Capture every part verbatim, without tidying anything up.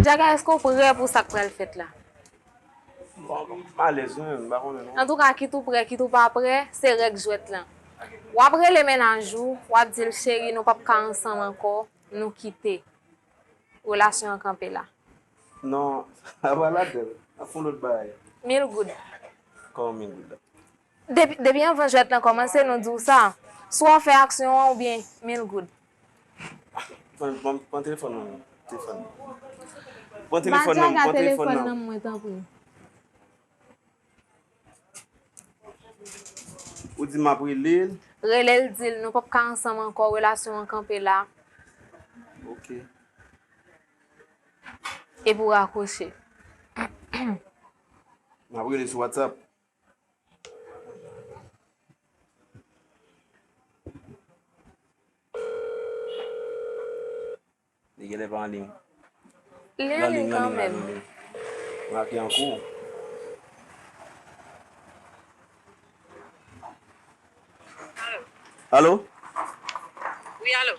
Jaga, èske w prè pou sa k pral fèt la? Bon, m alèz wi, m pa konnen non. Antouka, kit ou prè, kit ou pa prè, se règ jwèt lan. W ap rele mennaj ou, w ap di l, cheri, nou p ap ka ansanm ankò, nou kite. Relasyon an kanpe la. Non, apa ladan l? Ap fè yon lòt bagay. Mil goud. Kòman mil goud la? Depi, depi anvan jwèt lan kòmanse, nou di w sa. Swa w fè aksyon an oubyen mil goud. Pran, pran, pran telefòn nan, telefòn. Pran telefòn nan, Jaga, pran telefòn telefòn nan. Nan mwen, tanpri. Ou di m ap rele l. Rele l, di l, nou p ap ka ansanm ankò, relasyon an kanpe la. Ok. Epi w rakwoche. M ap rele sou WhatsApp. Li genlè pa an liy. Li an liy kanmenm. Li an liy. Make an kou. Alo? Wi, alo.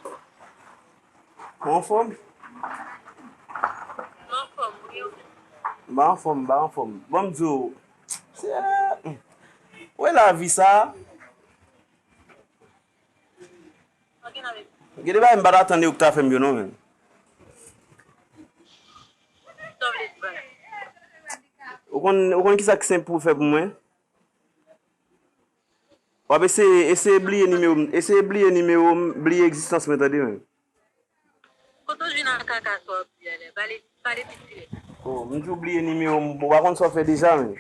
Ou anfòm? M anfòm, wi. M pa anfòm, m pa anfòm. Bon, m di w, se, wè lavi sa. Gen de bagay m pa t atann yo k ta fè m yo non, menm. Ou konn, ou konn kisa k senp pou w fè pou mwen? W ap eseye, eseye bliye nimewo m, eseye bliye nimewo m, bliye egzistans mwen, tande, menm. Kote w jwenn a kaka sa w ap di a la? Pale, pale pi dirèk. Oh, m di w bliye nimewo m, ou pa konn sa w fè deja, menm.